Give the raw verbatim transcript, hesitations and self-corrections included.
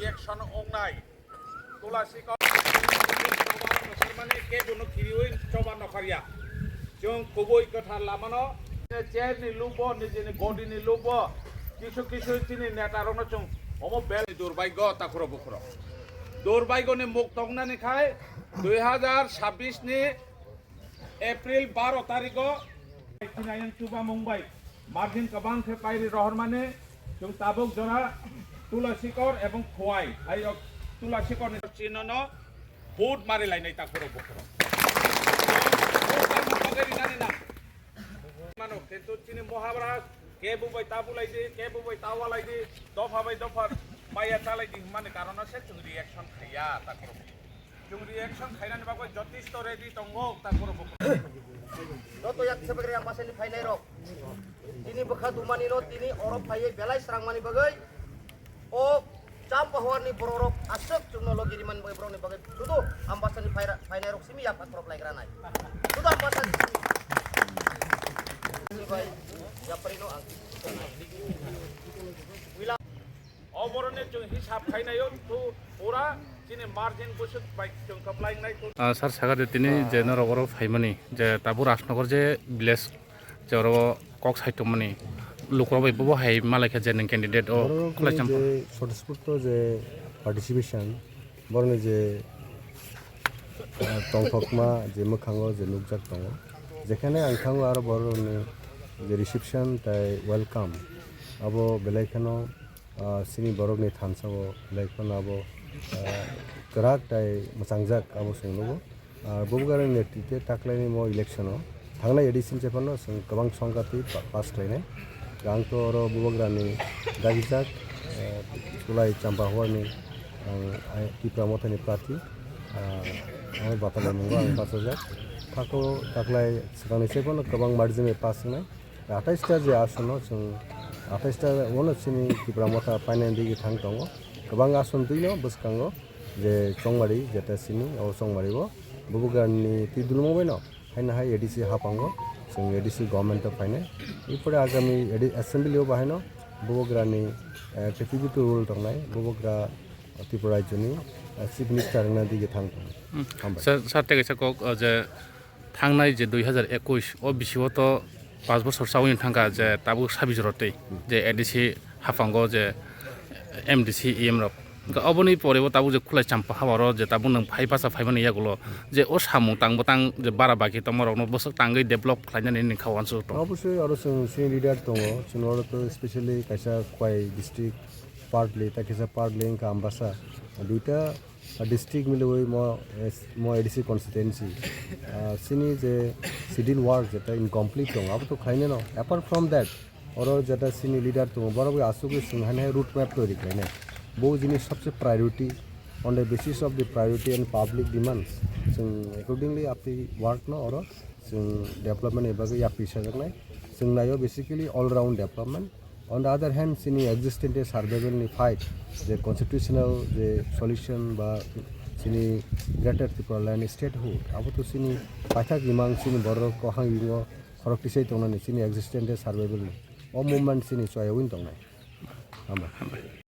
Action wngnai. Tulasi kok mani kebo no kiriwi choba nokharya. Chwng kubui kwthar lamano chair ni lubo, nijini body ni lubo, kisu kisu chini neta rokno chwng omo bel durbaigyo takhuro bukhuro. Durbaigyo ni muk tongnani khai dui hazar sabbish ni April baro tarigo, tini ayang chuba mungbai margin kabang khe pairi rohormani, chwng tabuk jora Tulasikor ebong Khowai, ayok Tulasikor ni chinono vote mari lainai takhuro bukhuro. Vote ang bagwi rinani nang. Mano, kintu chini Mohabara, kebo bai tabu laidi, kebo bai tawa laidi, dopha bai dopha maya chalai di hwnmani karono se chwng reaction khaiya takhuro. Chwng reaction khainani bagwi jotisto ready tongo, ta borok bo. Joto yak sebagri ang basani phainai rok. Tini bwkha dumani no tini oro phaiwi belai srangmani bagwi o Champahuarni borok rok aswk chwngno logi rimani bagwi borokni bagwi sudu ang basani phaira-, phainai rok simi yapha khorok laigra nai. Sudu ang basani simi. Simi bai yapharino ang. Oboroni chwng hisab khainaio thu pura chini margin bwswk bai chwng kwplainai thu. Ah, sir, sakha de tini je norok oro phaimani, je tabuk Rajnagar je village, je oro kok sai tongmani, lukurok bai bobo hai malaikha je nwng candidate o Borok khwlai ni champa. Je Sotespur to je participation, boroni je, ah, tongthokma je mwkhango je nukjak tongo, jekhane ang thango aro borokni je reception tai welcome, abo belai kheno, ah, chini borokni thansa o belai kheno abo, ah, kwrak tai mwchangjak abo chwng nugo. Ah, Bubagrani netrite taklaini mo election o thangnai A D C ni jephano chwng kwbang songkha twi pa-, pass khlainai. Ang to oro Bubagrani dagijak, eh, Tulai Champahuarni ang, ang Tipra Mothani prarthi, ah, ang Batala mungo ang bachajak. Thako taklai swkangni jephano kwbang margin bai pass wngnai. Athais ta je asono chwng, athais ta ono chini Tipra Motha painani digi thang tongo. Kwbang ason twino bwskango je Chongmari, jeta sini o Chongmari o Bubagrani twi dulmo baino haino hai A D C haphango chwng A D C government o phainai. Ipore agami A D C assembly o bahaino Bubagrani, eh, fifty two rule tongnai, Bubagra Tripura rajyoni, eh, chief minister wngna digi thang tongo. Hmm. Hambai. Sir, sir, tei kaisa kok, uh, je thangnai je dui hazar ekush o bisio to panch bosor chaui thangkha je tabuk sabi jora tei je A D C haphango je M D C E M rok. Hwnkhe oboni pore bo tabuk je khulai champa hawaro je tabuk nwng phai basa phaimani yagulo je o samung tang bwtang je bara baki tongma rokno bwswk tangwi develop khlainani nini kha wansuk tong. Obviously oro chwng senior leader tongo, chwng oro to specially kaisa Khowai district partly, ta kisa partly wngkha Ambasa. Duita, ah, district miliwi mo, eh, mo A D C constituency. Ah, sini je schedule work jeta incomplete tongo, abo to khlainai no. Apart from that, oro jeta sini leader tongo, borok bai asugwi chwng haino hai road map toiri khlainai. Bo jini sabse priority, on the basis of the priority and public demands, chwng accordingly apni work no oro chwng development ni bagwi yapri sajaknai. Chwng naio basically all round development. On the other hand, chini existence survival ni fight, je constitutional je solution ba chini Greater Tipraland statehood, abo to chini paithak imang chini borok kohang ingo khorok tisai tongnani chini existence survival ni. O movement chini choya win tongnai. Hambai.